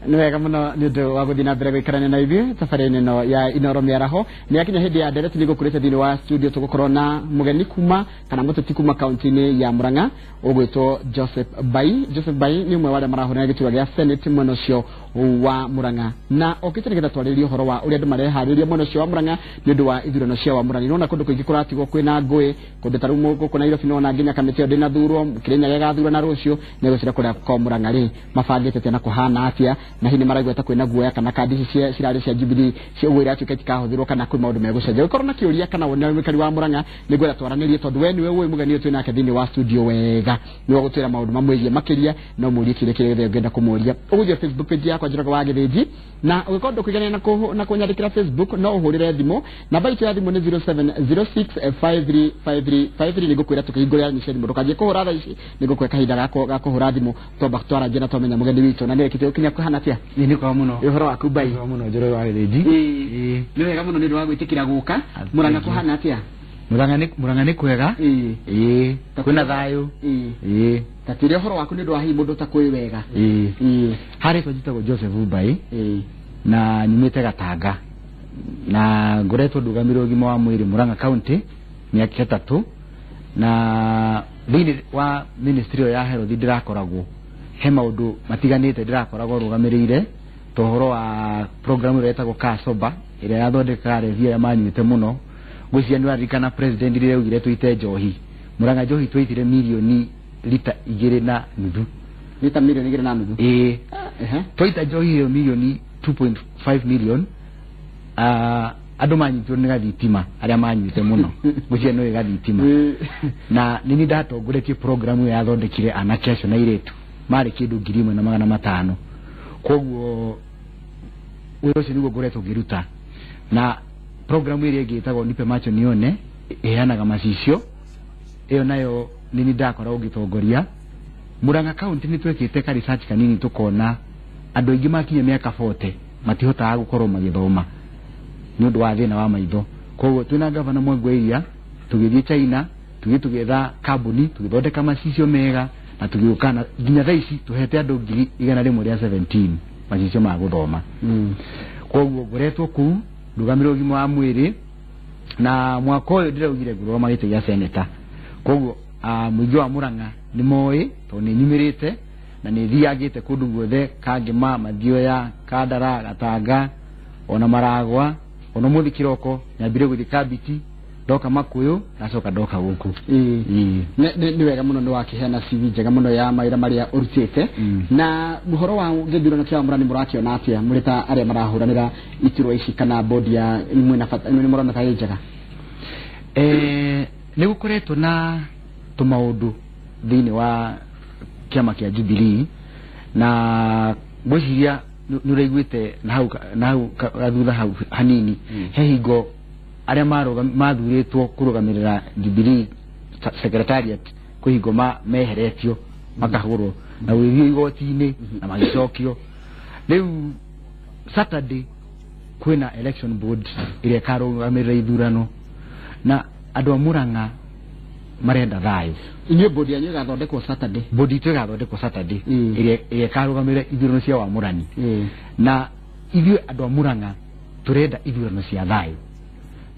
Nĩ wega mũno nĩ ũndũ wa gũthiĩ na mbere gũikarania na ithuĩ thabarĩ-inĩ ĩno ya Inoro Mĩaraho. Nĩ yakinya hĩndĩ ya ndereti, nĩ ngũkwĩrĩte thĩinĩ wa studio tũgũkorwo na mũgeni kuma kana mũteti kuma kaunti-inĩ ya Murang'a ũgwĩtwo Joseph Bai. Joseph Bai nĩ ũmwe wa arĩa marahũrana gĩturwa gĩa Senate mwena ũcio wa Murang'a, na okĩte nĩgetha twarĩrĩrie ũhoro wa ũrĩa andũ mareharĩria mwena ũcio wa Murang'a nĩ ũndũ wa ithurano cia wamũrani. Nĩwona kũndũ kũingĩ kũratigwo kwĩna ngũĩ, kũndũ ta rĩu gũkũ Nairobi nĩwona nginya kamĩtĩ ĩyo ndĩnathurwo, Kĩrĩnyaga ĩgathurana rũciũ, nĩ gũcira kũrĩa kwa Murang'a rĩ mabangĩte atĩa na kũhana atĩa, na hihi nĩ maraigua ta kwĩna guoya kana kandi ici cirarĩ cia Jubilee ũguo iratuĩka itikahũthĩrwo kana kwĩ maũndũ megũcenjia. Ũngĩkorwo na kĩũria kana woni mũikari wa Murang'a, nĩ ngwenda twaranĩrie tondũ we nĩwe ũĩ mũgeni ũyũ twĩ nake thĩinĩ wa studio wega, nĩwe ũgũtwĩra maũndũ mamwĩgiĩ makĩria. No mũrie kĩũria kĩrĩa gĩothe ũngĩenda kũmũria. Ũgũthiĩ Facebook page yakwa Njoroge wa Gĩthĩnji, na ũngĩkorwo ndũkũiganĩra na kũnyandĩkĩra Facebook, no ũhũrĩre thimũ. Namba itũ ya thimũ nĩ 0706535353. Nĩ ngũkwĩra tũkĩhingũrĩra raini cia thimũ, ndũkanjie kũhũra thaa ici, nĩ ngũkũhe kahinda ga kũhũra thimũ twamba twaranjia na twamenya mũgeni witũ na nĩrekĩte gũkinya kũhana atĩa. Ĩĩ, nĩ kwega mũno. Ĩ, ũhoro waku Mbai? Nĩ kwega mũno, Njoroge wa Gĩthĩnji. Ĩĩ. Nĩ wega mũno nĩ ũndũ wa gwĩtĩkĩra gũka. Murang'a kũhana atĩa? Murang'a nĩ kwega. Ĩĩ, kwĩna thayũ. Ĩĩ. Ta twĩre ũhoro waku nĩ ũndũ wa hihi mũndũ ũtakũĩ wega. Ĩĩ. Harĩ rĩtwa njĩtagwo Joseph Mbai na nyumĩte Gatanga na ngoretwo ndũgamĩrĩire ũgima wa mwĩrĩ Murang'a County mĩaka 3, na thĩinĩ wa ministry ĩyo ya health ndĩrakoragwo he maũndũ matiganĩte ndĩrakoragwo rũgamĩrĩire, ta ũhoro wa program ĩrĩa ĩtagwo Kaa Sober ĩrĩa yathondekaga arevi arĩa manyuĩte mũno. Ngwĩciria nĩ ũraririkana president rĩrĩa augire tũite njohi Murang'a, njohi twaitire mirioni lita 2.5. Lita mirioni 2.5? Ĩĩ. Twaita njohi ĩyo mirioni 2.5 million, andũ manyitirwo nĩ gathitima arĩa manyuĩte mũno. Ngwĩciria nĩ gathitima. Na nĩ niĩ ndatongoretie program ĩyo yathondekire anake acio na airĩtu marĩ kĩndũ 1,500. Koguo wĩra ũcio nĩguo ngoretwo ngĩruta. Na program ĩrĩa ĩngĩ ĩtagwo Nipe Macho Nione ĩheanaga macicio, ĩyo nayo nĩ niĩ ndakoragwo ngĩtongoria. Murang'a County nĩ twekĩte ka research kanini, tũkona andũ aingĩ makinya mĩaka 40 matihotaga gũkorwo magĩthoma nĩ ũndũ wa thĩna wa maitho. Koguo twĩna gavana Mwangi wa Iria tũgĩthiĩ China, tũgĩthiĩ tũgĩetha kambuni, tũgĩthondeka macicio mega na tũgĩũka, na nginya thaa ici tũhete andũ 117,000 macicio ma gũthoma. Koguo ngoretwo kũu ndũgamĩrĩire ũgima wa mwĩrĩ, na mwaka ũyũ ndĩraugire ngũrũgama gĩtĩ gĩa seneta. Koguo mũingĩ wa Murang'a nĩ moĩ tondũ nĩ nyumĩrĩte na nĩ thiangĩte kũndũ guothe, Kangĩma, Mathioya, Kandara, Gatanga ona Maragwa. Ona ũmũthĩ kĩroko nyambire gũthiĩ Kambiti, ndoka Makuyu, ndacoka ndoka gũkũ. Ĩĩ. Nĩ wega mũno, nĩ wakĩheana CV njega mũno ya mawĩra marĩa ũrutĩte. Na ũhoro wa gĩthurano kĩa wamũrani mũrakĩona atĩa mũrĩ ta arĩa marahũranĩra iturwa ici kana bodi ya mwĩna bata, nĩ mũrona ta ĩ njega? Nĩ gũkoretwo na tũmaũndũ thĩinĩ wa kĩama kĩa Jubilee, na ngwĩciria nĩ ũraiguĩte na hau thutha hau hanini he hingo arĩa mathurĩtwo kũrũgamĩrĩra Jubilee secretariat kwĩ hingo meheretio makahũrwo na gũgĩthiĩ igoti-inĩ na magĩcokio. Rĩu Saturday kwĩna election board ĩrĩa ĩkarũgamĩrĩra ithurano, na andũ a Murang'a marenda thayũ. Inyuĩ bodi yanyu ĩgathondekwo Saturday? Bodi itũ ĩgathondekwo Saturday ĩrĩa ĩkarũgamĩrĩra ithurano cia wamũrani, na ithuĩ andũ a Murang'a tũrenda ithurano cia thayũ.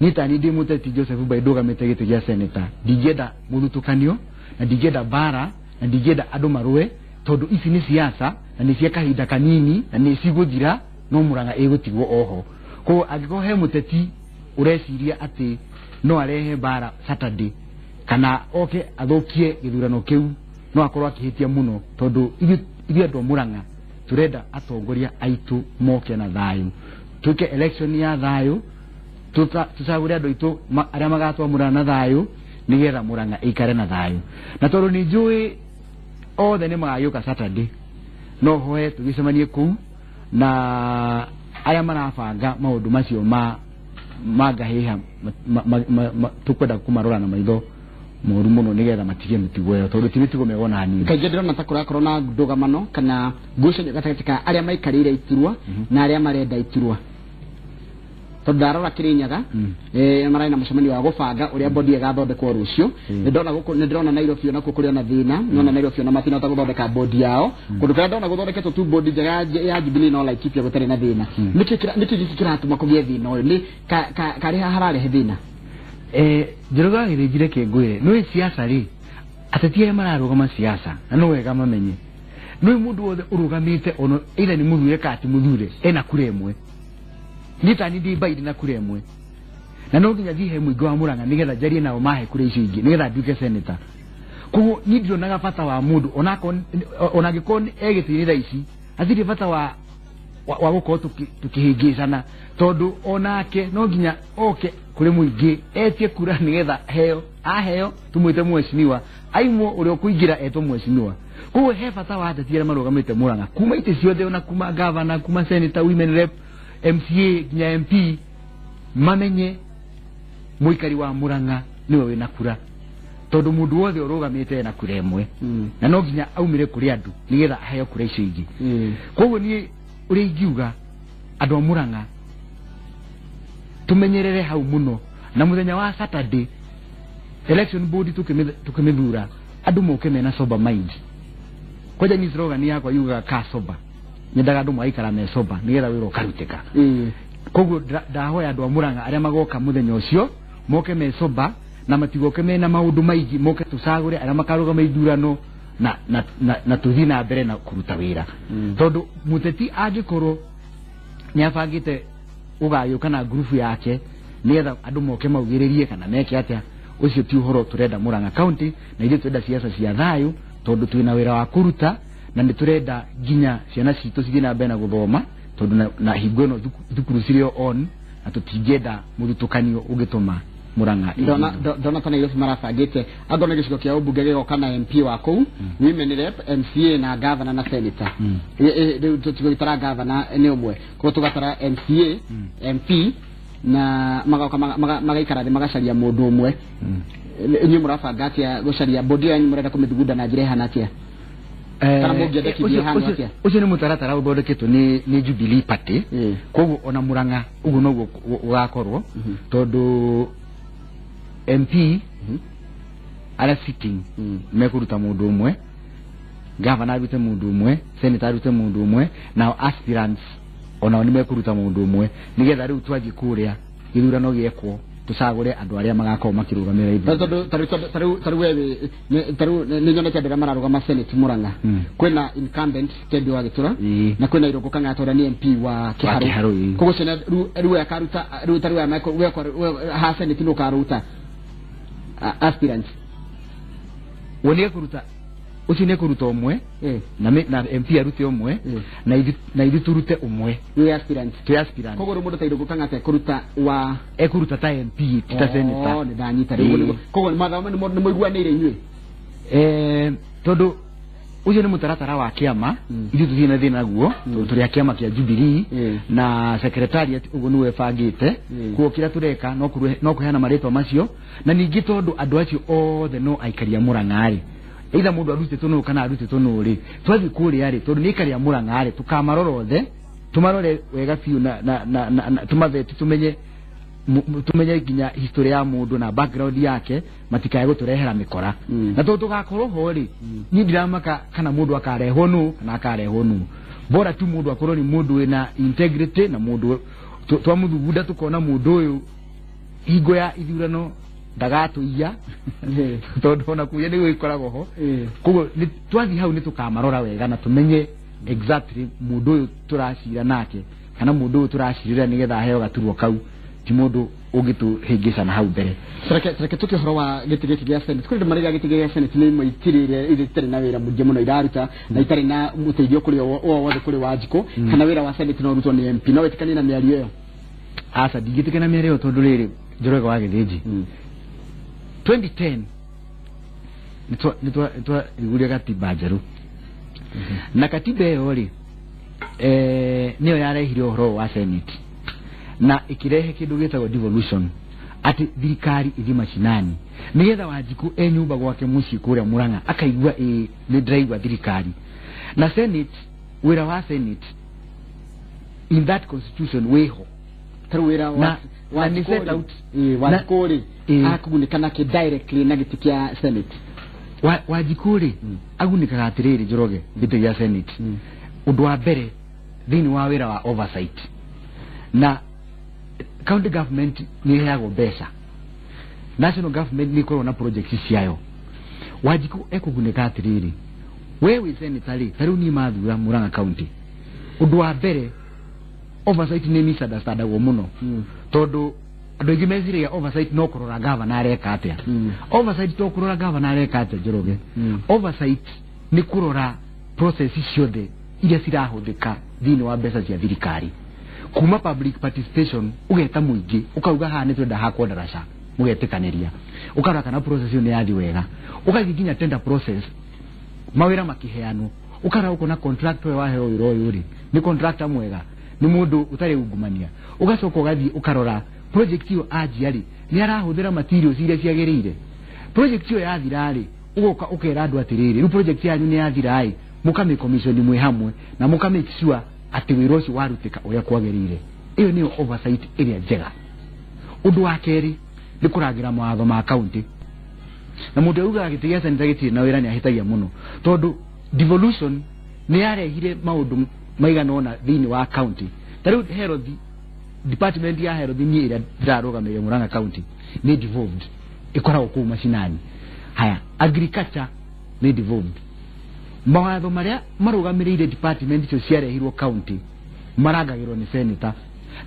Niĩ tani ndĩ mũteti Joseph Mbai ndũgamĩte gĩtĩ gĩa seneta, ndingĩenda mũthutũkanio na ndingĩenda mbara na ndingĩenda andũ marũe, tondũ ici nĩ siasa na nĩ cia kahinda kanini na nĩ cigũthira, no Murang'a ĩgũtigwo oho. Koguo angĩkorwo he mũteti ũreciria atĩ no arehe mbara Saturday kana oke athũkie gĩthurano kĩu, no akorwo akĩhĩtia mũno, tondũ ithuĩ andũ a Murang'a tũrenda atongoria aitũ moke na thayũ, twĩke election ya thayũ, tũcagũre andũ aitũ arĩa magatwamũra na thayũ, nĩgetha Murang'a ĩikare na thayũ. Na tondũ nĩ njũĩ othe nĩ magagĩũka Saturday, no hoe tũgĩcemanie kũu, na arĩa marabanga maũndũ macio ma ngahĩha tũkwenda kũmarora na maitho moru mũno nĩgetha matige mĩtugo ĩyo, tondũ ti mĩtugo mĩega ona hanini. Kaingĩ ndĩrona ta kũrakorwo na ndũgamano kana ngucanio gatagatĩ ka arĩa maikarĩire iturwa na arĩa marenda iturwa. Tondu ndarora Kirinyaga, mararĩ na mũcemanio wa gũbanga ũrĩa bodi ĩgathondekwo rũciũ. Nĩ ndona gũkũ, nĩ ndĩrona Nairobi onakuo kũrĩ ona thĩna. Nona Nairobi ona matinahota gũthondeka bodi yao. Kũndũ kũrĩa ndona gũthondeketwo tu bodi njega ya Jubilee no Laikipia gũtarĩ na thĩna. Nĩkĩ gĩkĩ kĩratũma kũgĩe thĩna ũyũ? Nĩ karĩ haha hararehe thĩna? Njoroge wa Gĩthĩnji, reke ngwĩre, nĩũĩ siasa rĩ, ateti arĩa mararũgama siasa na no wega mamenye, nĩũĩ mũndũ wothe ũrũgamĩte ono either nĩ mũthure kana ti mũthure ena kura ĩmwe. Niĩ tani ndĩ mbairĩ na kura ĩmwe, na no nginya thiĩ he mũingĩ wa Mũrang'a nĩgetha njarie nao mahe kura icio ingĩ nĩgetha nduĩke senator. Koguo niĩ ndionaga bata wa mũndũ onakorwo ona angĩkorwo e gĩtĩ-inĩ thaa ici, hatirĩ bata wa gũkorwo tũkĩhĩngĩcana, tondũ onake no nginya oke kũrĩ mũingĩ etie kura nĩgetha heo, aheo tumwĩte mheshimiwa, aimwo ũrĩa ũkũingĩra etwo mheshimiwa. Koguo he bata wa ateti arĩa marũgamĩte Mũrang'a kuma itĩ ciothe, ona kuma gavana, kuma senator, women rep, MCA nginya MP, mamenye mũikari wa Mũrang'a nĩwe wĩna kura, tondũ mũndũ wothe ũrũgamĩte ena kura ĩmwe na no nginya aumĩre kũrĩ andũ nĩgetha aheo kura icio ingĩ. Koguo niĩ ũrĩa ingiuga, andũ a Mũrang'a tumenyerere hau mũno, na mũthenya wa Saturday election board tukĩmĩthura, andũ moke mena sober mind. Kwanja ni slogan yakwa yugaga ka sober, nyendaga andũ magaikara me sober nĩgetha wĩra ũkarutĩka. Koguo ndahoya andũ a Mũrang'a arĩa magoka mũthenya ũcio moke me sober na matigoke mena maũndũ maingĩ, moke tũcagũre arĩa makarũgama ithurano na tũthiĩ na mbere na kũruta wĩra, tondũ mũteti angĩkorwo nĩ abangĩte ũgagĩũka na ngurubu yake nĩgetha andũ moke maugĩrĩrie kana meke atĩa, ũcio ti ũhoro tũrenda Mũrang'a County. Na ithuĩ tũrenda ciaca cia thayũ, tondũ twĩna wĩra wa kũruta na nĩ tũrenda nginya ciana citũ cithiĩ na mbere na gũthoma, tondũ na hingo ĩno thukuru cirĩ o on, na tũtingĩenda mũthutũkanio ũngĩtũma Mũrang'a Ndona ndona ta Nairobi marabangĩte angorwo nĩ gĩcigo kĩa ũmbunge gĩgoka na MP wa kũu, women rep, MCA na governor na senator. Rĩu tũtigũgĩtara governor nĩ ũmwe, koguo tũgatara MCA, MP na magoka magaikara thĩ magacaria mũndũ ũmwe. Inyuĩ mũrabanga atĩa gũcaria bodi yanyu? Mũrenda kũmĩthugunda na njĩra ĩhana atĩa, kana mũngĩendekithia ĩhana atĩa? Ũcio nĩ mũtaratara ũthondeketwo nĩ Jubilee Party. Koguo ona Mũrang'a ũguo noguo ũgakorwo, tondũ MP arĩa sitting mekũruta mũndũ ũmwe, gavana arute mũndũ ũmwe, senator arute mũndũ ũmwe, nao aspirants onao nĩ mekũruta mũndũ ũmwe, nĩgetha rĩu twathiĩ kũrĩa gĩthurano gĩekwo tũcagũre andũ arĩa magakorwo makĩrũgamĩrĩra ithurano. Tondũ tarĩu we tarĩu nĩ nyonete andũ arĩa mararũgama Senate Murang'a. Kwĩna incumbent Kendi wa Gĩtura na kwĩna Irũngũ Kang'ata ũrĩa nĩ MP wa Kĩharũ. Kĩharũ, ĩĩ. Koguo ciana rĩu we akaruta rĩu tarĩu aya we ha Senate nĩ ũkaruta aspirant? We nĩ ekũruta, ũcio nĩ ekũruta ũmwe na MP arute ũmwe na ithuĩ tũrute ũmwe. Wĩ aspirant. Twĩ aspirant. Koguo rĩu mũndũ ta Irũngũ Kang'ata ekũruta wa Ekũruta ta MP, ti ta senator. Oh, nĩ ndanyita rĩu. Koguo mathomo nĩ mũiguanĩire inyuĩ? Tondũ ũcio nĩ mũtaratara wa kĩama, ithuĩ tũtirĩ na thĩna naguo, tondũ tũrĩ a kĩama kĩa Jubilee na secretariat ũguo nĩguo ĩbangĩte. Koguo kĩrĩa tũreka no kũheana marĩtwa macio, na ningĩ tondũ andũ acio othe no aikari a Mũrang'a rĩ, either mũndũ arutĩtwo nũ kana arutĩtwo nũ rĩ, twathiĩ kũrĩa rĩ, tondũ nĩ aikari a Mũrang'a rĩ, tũkamarora othe, tũmarore wega biũ na tũmaveti, tũmenye tũmenye nginya history ya mũndũ na background yake, matikae gũtũrehera mĩkora. Na tondũ tũgakorwo ho rĩ, niĩ ndiramaka kana mũndũ akarehwo nũ kana akarehwo nũ, bora tu mũndũ akorwo nĩ mũndũ wĩna integrity na mũndũ twamũthugunda tũkona mũndũ ũyũ hingo ya ithurano ndagatũiya, tondũ ona kuiya nĩ gũgĩkoragwo ho. Koguo twathiĩ hau nĩ tũkamarora wega na tũmenye exactly mũndũ ũyũ tũracira nake kana mũndũ ũyũ tũracirĩra nĩgetha aheo gaturwa kau ti mũndũ ũngĩtũhĩngĩca na hau mbere. Reke tuke ũhoro wa gĩtĩ gĩkĩ gĩa Senate. Kũrĩ andũ maraiga gĩtĩ gĩa Senate nĩ imwe itirĩ itarĩ na wĩra mũingĩ mũno iraruta na itarĩ na ũteithio kũrĩ o wothe kũrĩ Wanjikũ, kana wĩra wa Senate no ũrutwo nĩ MP. No wĩtĩkanie na mĩario ĩyo? Aca, ndingĩtĩkana mĩario ĩyo, tondũ rĩrĩ, Njoroge wa Gĩthĩnji, 2010 nĩtwariguria gatiba njerũ, na katiba ĩyo rĩ, nĩyo yarehire ũhoro wa Senate na ĩkĩrehe kĩndũ gĩtagwo devolution, atĩ thirikari ĩthiĩ macinani nĩgetha Wanjikũ e nyũmba gwake mũciĩ kũrĩa Mũrang'a akaigua ĩĩ nĩ ndĩraigua thirikari. Na Senate, wĩra wa Senate in that constitution wĩho. Tarĩu wĩra wa Na- na nĩ set out. Na- Wanjikũ rĩ, Ĩĩ. akũgunĩka nakĩ directly na gĩtĩ kĩa Senate? Wanjikũ rĩ, agunĩkaga atĩrĩrĩ, Njoroge, gĩtĩ gĩa Senate, ũndũ wa mbere thĩinĩ wa wĩra wa oversight, na county government nĩ ĩheagwo mbeca, national government nĩ ĩkoragwo na project ciayo. Wanjikũ ekũgunĩka atĩrĩrĩ, we wĩ senator rĩ, ta rĩu niĩ mathura Murang'a County, ũndũ wa mbere oversight nĩ misunderstandagwo mũno, tondũ andũ aingĩ meciragia oversight no kũrora gavana areka atĩa. Oversight to kũrora gavana areka atĩa, Njoroge. Oversight nĩ kũrora process ciothe iria cirahũthĩka thĩinĩ wa mbeca cia thirikari, kuma public participation, ũgeta mũingĩ ũkauga haha nĩ twenda hakwo ndaraca, mũgetĩkanĩria, ũkarora kana process ĩyo nĩ yathi wega, ũgathiĩ nginya tender process, mawĩra makĩheanwo, ũkarora ũkona contractor ũyũ waheo wĩra ũyũ rĩ, nĩ contractor mwega, nĩ mũndũ ũtarĩ ungumania. Ũgacoka ũgathiĩ ũkarora project ĩyo anjia rĩ, nĩ arahũthĩra materials iria ciagĩrĩire. Project ĩyo yathira rĩ, ũgoka ũkera andũ atĩrĩrĩ, rĩu project yanyu nĩ yathira ĩ, mũkamĩ commission mwĩ hamwe na mũka make sure atĩ wĩra ũcio warutĩka ũrĩa kwagĩrĩire. Ĩyo nĩyo oversight ĩrĩa njega. Ũndũ wa kerĩ nĩ kũrangĩra mawatho ma county, na mũndũ augaga gĩtĩ gĩa senator gĩtirĩ na wĩra nĩ ahĩtagia mũno, tondũ devolution nĩ yarehire maũndũ maigana ũna thĩinĩ wa county. Ta rĩu health department ya health, niĩ ĩrĩa ndĩrarũgamĩrĩra Murang'a County, nĩ devolved, ĩkoragwo kũu macinani. Haya, agriculture nĩ devolved. Mawatho marĩa marũgamĩrĩire department icio ciarehirwo county marangagĩrwo nĩ senator,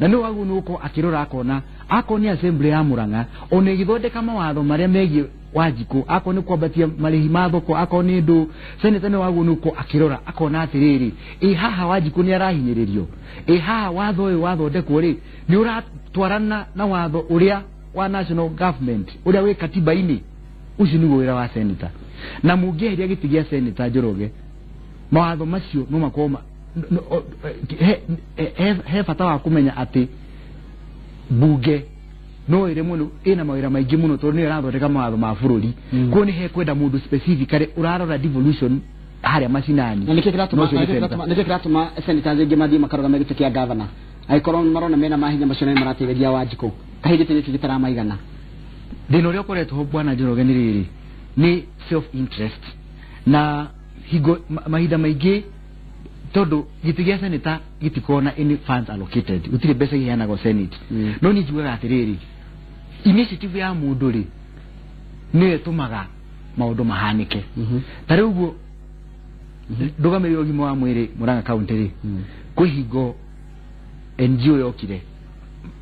na nĩ wagwo nĩ gũkorwo akĩrora akona akorwo nĩ assembly ya Murang'a ona ĩgĩthondeka mawatho marĩa megiĩ Wanjikũ, akorwo nĩ kwambatia marĩhi ma thoko, akorwo nĩ ndũ, senator nĩ wagwo nĩ gũkorwo akĩrora akona atĩrĩrĩ, ĩ haha Wanjikũ nĩ arahinyĩrĩrio, ĩ haha watho ũyũ wathondekwo rĩ, nĩ ũratwarana na watho ũrĩa wa national government ũrĩa wĩ katiba-inĩ. Ũcio nĩguo wĩra wa senator, na mũngĩeheria gĩtĩ gĩa senator, Njoroge, mawatho macio no makorwo he bata wa kũmenya atĩ bunge no ĩremwo ĩna mawĩra maingĩ mũno, tondũ nĩyo ĩrathondeka mawatho ma bũrũri. Koguo nĩ hekwenda mũndũ specifically ũrarora devolution harĩa macinani. Na nĩkĩ kĩratũma No ũcio nĩ na nĩkĩ senator. Nĩkĩ kĩratũma senators aingĩ mathiĩ makarũgame gĩtĩ kĩa governor, angĩkorwo marona mena mahinya macio na nĩ marateithĩria Wanjikũ? Kahi gĩtĩ gĩkĩ gĩtaramaigana? Thĩna ũrĩa ũkoretwo ho, bwana Njoroge, nĩ rĩrĩ, nĩ self interest, na hingo mahinda maingĩ, tondũ gĩtĩ gĩa senator gĩtikoragwo na any funds allocated, gũtirĩ mbeca iheanagwo Senate. No niĩ njugaga atĩrĩrĩ, initiative ya mũndũ rĩ, nĩyo ĩtũmaga maũndũ mahanĩke. Ta rĩu ũguo ndũgamĩrĩre ũgima wa mwĩrĩ Murang'a County rĩ, kwĩ hingo NGO yokire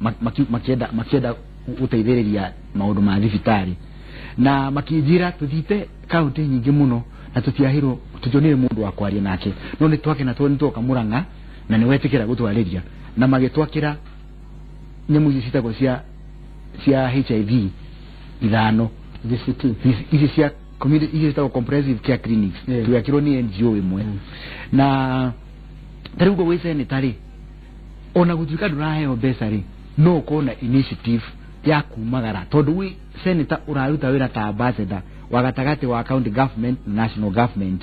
makĩenda gũteithĩrĩria maũndũ ma thibitarĩ, na makĩnjĩra tũthiĩte kaunti nyingĩ mũno na tũtiahĩrwo, tũtionire mũndũ wa kwaria nake, no nĩ twakena tondũ nĩ twoka Murang'a na nĩ wetĩkĩra gũtwarĩria, na magĩtwakĩra nyamũ ici citagwo cia HIV ithano. VCT. Ici cia community, ici citagwo comprehensive care clinics. Twakĩrwo nĩ NGO ĩmwe. Na ta rĩu ũguo gwĩ senator rĩ, ona gũtuĩka ndũraheo mbeca rĩ, no ũkorwo na initiative ya kumagara, tondũ wĩ senator ũraruta wĩra ta ambassador wa gatagatĩ wa county government na national government,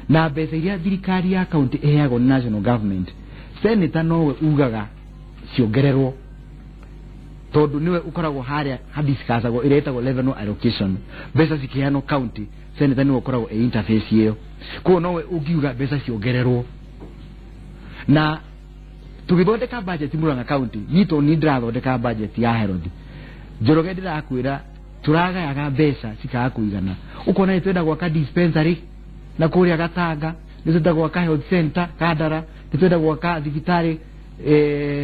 na mbeca iria thirikari ya county ĩheagwo nĩ national government, senator nowe ugaga ciongererwo, tondũ nĩwe ũkoragwo harĩa hadiscussagwo ĩrĩa ĩtagwo revenue allocation. Mbeca cikĩheanwo county, senator nĩwe ũkoragwo e interface ĩyo, koguo nowe ũngiuga mbeca ciongererwo. Na tũgĩthondeka budget Murang'a County, niĩ tondũ niĩ ndĩrathondeka budget ya health, Njoroge, ndĩrakwĩra tũragayaga mbeca cikaga kũigana. Ũkona nĩ twenda gwaka dispensary na kũrĩa Gatanga, nĩ twenda gwaka health center Kandara, nĩ twenda gwaka thibitarĩ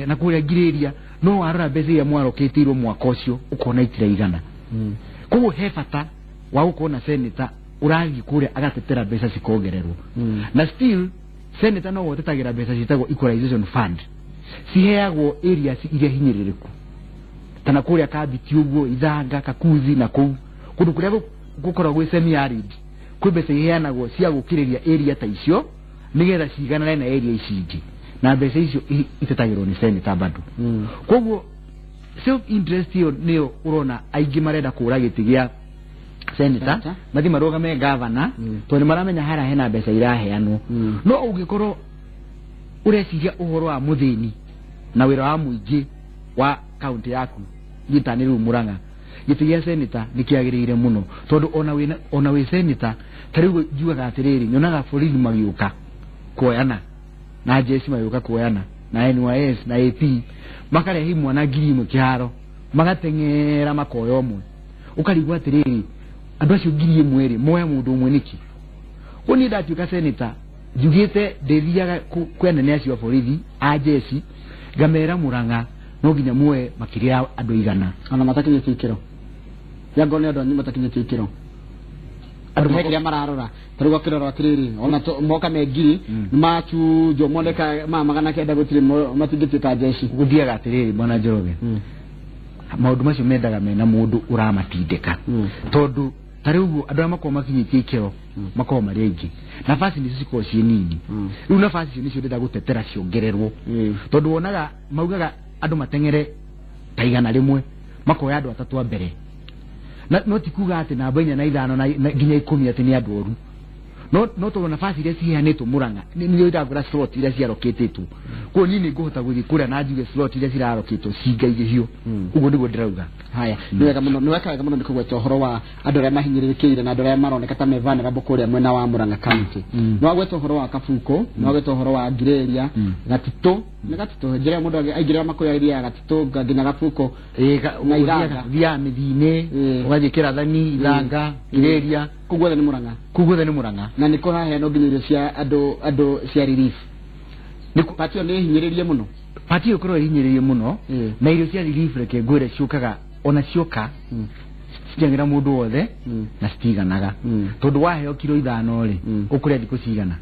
na kũrĩa Ngirĩria, no warora mbeca iria mwarokĩtĩirwo mwaka ũcio ũkona itiraigana. Koguo he bata wa gũkorwo na senator ũrathiĩ kũrĩa agatetera mbeca cikongererwo. Na still senator no ũtetagĩra mbeca ciĩtagwo equalization fund, ciheagwo areas iria hinyĩrĩrĩku, kana kũrĩa Kambiti ũguo, Ithanga, Kakuzi, na kũu kũndũ kũrĩa gũkoragwo gwĩ semi arid, kwĩ mbeca iheanagwo cia gũkĩrĩria area ta icio nĩgetha ciganane na area ici ingĩ, na mbeca icio itetagĩrwo nĩ senator bado. Koguo self interest ĩyo nĩyo ũrona aingĩ marenda kũra gĩtĩ gĩa senator, Senator. mathiĩ marũgame gavana, tondũ nĩ maramenya harĩa hena mbeca iraheanwo. No ũngĩkorwo ũreciria ũhoro wa mũthĩni na wĩra wa mũingĩ Wa kaunti yaku gita nĩ rĩu Murang'a gĩtĩ gĩa seneta nĩ kĩagĩrĩire mũno, tondũ ona wĩna ona wĩ seneta, ta rĩu njugaga atĩrĩrĩ, nyonaga borithi magĩũka kuoyana na jeshi, magĩũka kuoyana na NYS na AP, makarehe imwana 1000 kĩharo, magateng'era makoya ũmwe. Ũkarigwo atĩrĩrĩ, andũ acio 1000 rĩ, moya mũndũ ũmwe nĩkĩ? Ũguo niĩ ndatuĩka seneta, njugĩte ndĩthiaga kwĩ anene acio a borithi, a jeshi, ngamera Murang'a no nginya muoe makĩria ya andũ 100. Ona matakinyĩtie ikĩro ya ngoro, nĩ andũ anyu matakinyĩtie ikĩro, andũ he kĩrĩa mararora. Ta rĩu akĩrora atĩrĩrĩ, ona moka me 1000, nĩmacunjwo moneka ma 900, gũtirĩ matingĩtuĩka jeshi. Gũthiaga atĩrĩrĩ, bwana Njoroge, maũndũ macio mendaga mena mũndũ ũramatindĩka, tondũ ta rĩu ũguo andũ arĩa makoragwo makinyĩtie ikĩro makoragwo marĩ aingĩ, nafasi nĩcio cikoragwo ciĩ nini. Rĩu nafasi icio nĩcio ndĩrenda gũtetera ciongererwo, tondũ wonaga maugaga andũ mateng'ere ta 100, makoya andũ atatũ a mbere. Na no ti kuga atĩ namba 4 na 5 na nginya 10 atĩ nĩ andũ oru, no tondũ nafasi iria ciheanĩtwo Murang'a nĩ ndagwĩra, slot iria ciarokĩtĩtwo koguo niĩ nĩ ngũhota gũthiĩ kũrĩa na njuge slot iria cirarokĩtwo cingaigĩhio. Ũguo nĩguo ndĩrauga. Haya, nĩ wega mũno, nĩ weka wega mũno nĩ kũgweta ũhoro wa andũ arĩa mahinyĩrĩrĩkĩire na andũ arĩa maroneka ta me vulnerable kũrĩa mwena wa Murang'a County. Nĩ wagweta ũhoro wa Kabuko, nĩ wagweta ũhoro wa Ngireria, Gatitũ, nĩ Gatitũ njĩra ĩyo mũndũ aingĩrĩra Makuyu agĩthiaga Gatitũ nginya Gabuko. Na Ithanga. Thiaga mĩthi-inĩ, ũgathiĩ Kĩrathani, Ithanga, Ngirĩria. Kũu guothe nĩ Murang'a. Kũu guothe nĩ Murang'a. Na nĩ kũraheanwo nginya irio cia andũ cia relief. Pati ĩyo nĩ hinyĩrĩrie mũno. Pati ĩyo ĩkoragwo ĩhinyĩrĩrie mũno. Na irio cia relief, reke ngwĩre, ciũkaga, ona cioka citiagĩra mũndũ wothe na citiganaga, tondũ waheo kiro 5 rĩ, ũkũrĩa thikũ cigana?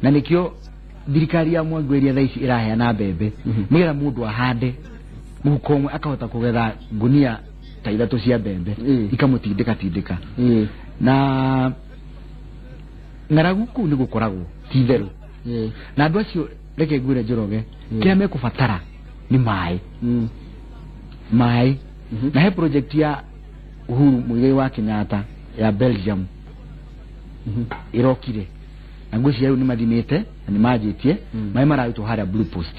Na nĩkĩo thirikari ya Mwangi ĩrĩa thaa ici ĩraheana mbembe, nĩgetha mũndũ ahande mũhuko ũmwe akahota kũgetha ngunia ta 3 cia mbembe, ikamũtindĩka tindĩka. Na ng'aragu kũu nĩ gũkoragwo ti itherũ. Na andũ acio, reke ngwĩre Njoroge, kĩrĩa mekũbatara nĩ maĩ, maĩ. Na he project ya Uhuru Muigai wa Kenyatta ya Belgium ĩrokire, na ngwĩciria rĩu nĩ mathimĩte na nĩ manjĩtie. Maĩ mararutwo harĩa Blue Post,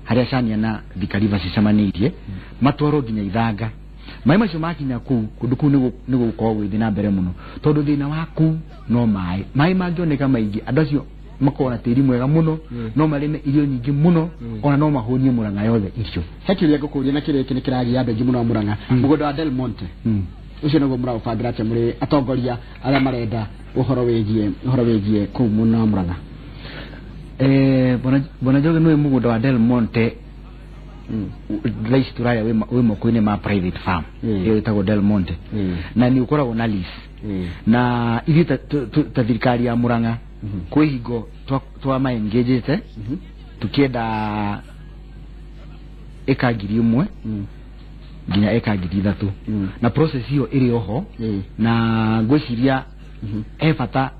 harĩa Cania na Thika River cicemanĩirie, matwarwo nginya Ithanga. Maĩ macio makinya kũu, kũndũ kũu nĩ gũgũkorwo gũgĩthiĩ na mbere mũno, tondũ thĩna wa kũu no maĩ. Maĩ mangĩoneka maingĩ, andũ acio makorwo na tĩri mwega mũno, no marĩme irio nyingĩ mũno, ona no mahũnie Murang'a yothe irio. He kĩũria ngũkũria, na kĩrĩa gĩkĩ nĩ kĩragia andũ aingĩ mũno a Murang'a. Mũgũnda wa Del Monte ũcio nĩguo mũraũbangĩra atĩa mũrĩ atongoria arĩa marenda ũhoro wĩgiĩ kũu mũno Murang'a? Bwana Njoroge, nĩũĩ mũgũnda wa Del Monte thaa ici tũraria wĩ moko-inĩ ma private farm ĩyo ĩtagwo Del Monte, na nĩ ũkoragwo na lease. Na ithuĩ ta thirikari ya Murang'a, kwĩ hingo twama engagete tukienda ĩka 1000 nginya ĩka 3000, na process ĩyo ĩrĩ oho. Na ngwĩciria he bata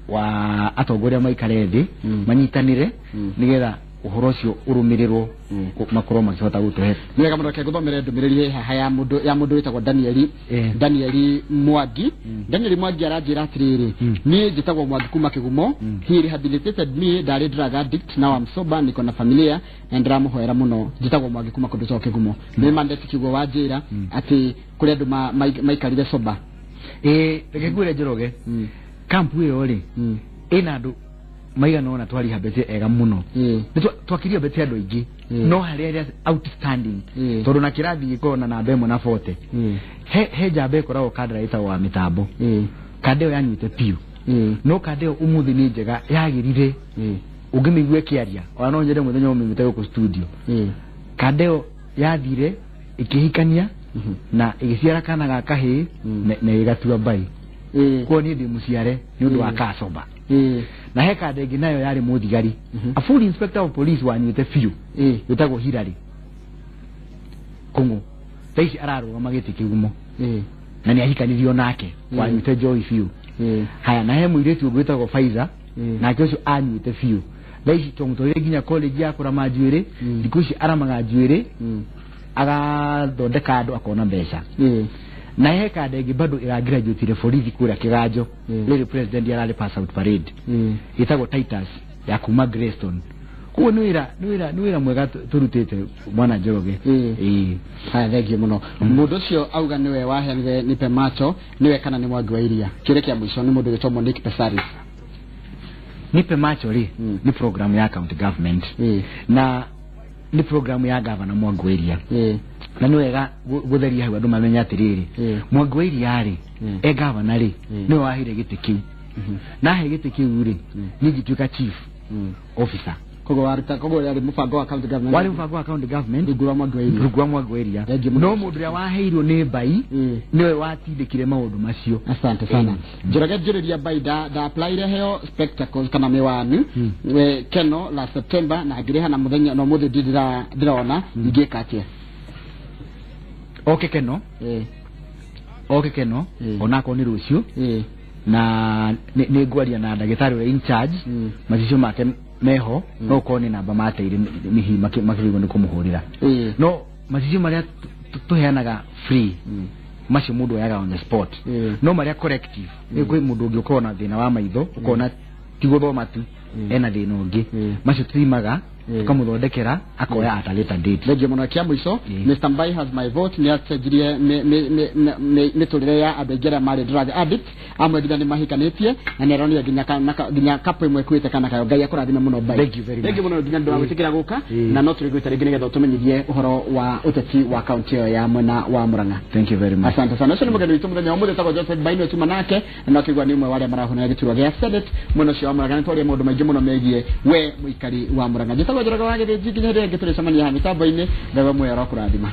wa atongoria maikare thĩ, manyitanĩre, nĩgetha ũhoro ũcio ũrũmĩrĩrwo, makorwo makĩhota gũtũhe. Nĩ wega mũno. Reke ngũthomere ndũmĩrĩri ĩ haha ya mũndũ wĩtagwo Danieli, Danieli Mwangi. Danieli Mwangi aranjĩra atĩrĩrĩ, niĩ njĩtagwo Mwangi kuma Kĩgumo. He rehabilitated me, ndarĩ drug addict, now I'm sober, niko na familia na ndĩramũhoera mũno. Njĩtagwo Mwangi kuma kũndũ gwĩtagwo Kĩgumo. Nĩ mandeti kiugo wanjĩra atĩ kũrĩ andũ maikarire sober. Ĩĩ, reke ngwĩre Njoroge, kampu ĩyo rĩ, ĩna andũ maigana ũna twarihambĩtie ega mũno. Nĩ twakirie mbete andũ aingĩ, no harĩ arĩa outstanding, tondũ na kĩrathi gĩkoragwo na namba 1 na 40. He njamba ĩkoragwo kandara ĩtagwo wa mĩtambo. Kanda ĩyo yanyuĩte piũ, no kanda ĩyo ũmũthĩ nĩ njega, yagĩrire. Ũngĩmĩigua ĩkĩaria, ona no nyende mũthenya ũmĩmĩte gũkũ studio. Kanda ĩyo yathire ĩkĩhikania na ĩgĩciara kana ga kahĩĩ, na ĩgatua mbai. Koguo niĩ ndĩ mũciare nĩ ũndũ wa kacoba. Na he kanda ĩngĩ nayo yarĩ mũthigari, a full inspector of police, wanyuĩte biũ, wĩtagwo Hilary Kũng'ũ. Thaa ici ararũgama gĩtĩ Kĩgumo, na nĩ ahikanirio nake, wanyuĩte njohi biũ. Haya, na he mũirĩtu ũngĩ wĩtagwo Faiza, nake ũcio anyuĩte biũ. Thaa ici twamũtwarire nginya college ya kũrama njuĩrĩ. Thikũ ici aramaga njuĩrĩ, agathondeka andũ, akona mbeca. Na he kanda ĩngĩ bado ĩragraduatire borithi kũrĩa Kĩganjo, rĩrĩ president ararĩ pass out parade, ĩtagwo Titus ya kuma Greystone. Koguo nĩ wĩra nĩ wĩra nĩ wĩra mwega tũrutĩte, Bwana Njoroge. Ĩĩ. Haya, thengiũ mũno. Mũndũ ũcio auga nĩwe waheanire Nipe Macho, nĩwe kana nĩ Mwangi wa Iria? Kĩũria kĩa mũico nĩ mũndũ wĩtwo Monique Pesaris. Nipe Macho rĩ, nĩ program ya county government na nĩ program ya Gavana Mwangi wa Iria. Na nĩ wega gũtheria hau andũ mamenye atĩrĩrĩ, Mwangi wa Iria rĩ, e gavana rĩ, nĩwe waheire gĩtĩ kĩu. Na ahe gĩtĩ kĩu rĩ, niĩ ngĩtuĩka chief officer. Koguo waruta, koguo yarĩ mũbango wa county government. Warĩ mũbango wa county government rungu rwa Mwangi wa Iria. Rungu rwa Mwangi wa Iria. Thengiũ mũno. No mũndũ ũrĩa waheirwo nĩ Mbai nĩwe watindĩkire maũndũ macio. Asante sana. Njoroge, njũrĩria Mbai nda applyire heo spectacles kana miwani we keno la September na ngĩrĩha na mũthenya no mũthĩ ndĩrona, ingĩka atĩa? Oke Keno. Oke Keno. Onakorwo nĩ rũciũ na nĩ ngwaria na ndagĩtarĩ ũrĩa in charge. Macicio make meho, no ũkorwo nĩ namba mateire hihi makĩrigwo nĩ kũmũhũrĩra. No macicio marĩa tũheanaga free, macio mũndũ oyaga on the spot. No marĩa corrective, nĩ kwĩ mũndũ ũngĩ ũkorwo na thĩna wa maitho, ũkona ti gũthoma tu, ena thĩna ũngĩ, macio tũthimaga, tũkamũthondekera, akoya at a later date. Thengiũ mũno. Kĩa mũico, Mr Mbai has my vote. Nĩ acenjirie mĩtũrĩre ya andũ aingĩ arĩa marĩ drug addict, amwe nginya nĩ mahikanĩtie na nĩ aronire nginya nginya couple ĩmwe ĩkuĩte kana kayo. Ngai akũrathime mũno, Mbai. Thank you very much. Thengiũ mũno nginya ndũ wa gwĩtĩkĩra gũka. Na no tũrĩ gwĩta rĩngĩ nĩgetha ũtũmenyithie ũhoro wa ũteti wa kaunti ĩyo ya mwena wa Murang'a. Thank you very much. Asante sana. Ũcio nĩ mũgeni witũ mũthenya wa ũmũthĩ, etagwo Joseph Mbai, tuma nake na akĩigua nĩ ũmwe wa arĩa marahũnĩra gĩturwa gĩa Senate mwena ũcio wa Murang'a. Nĩ twaria maũndũ maingĩ mũno megiĩ we mũikari wa Murang'a. Njĩtagwo Njoroge wa Gĩthĩnji, nginya hĩndĩ ĩrĩa ĩngĩ tũrĩcemania haha mĩtambo-inĩ. Ngai we muoyo arokũrathima.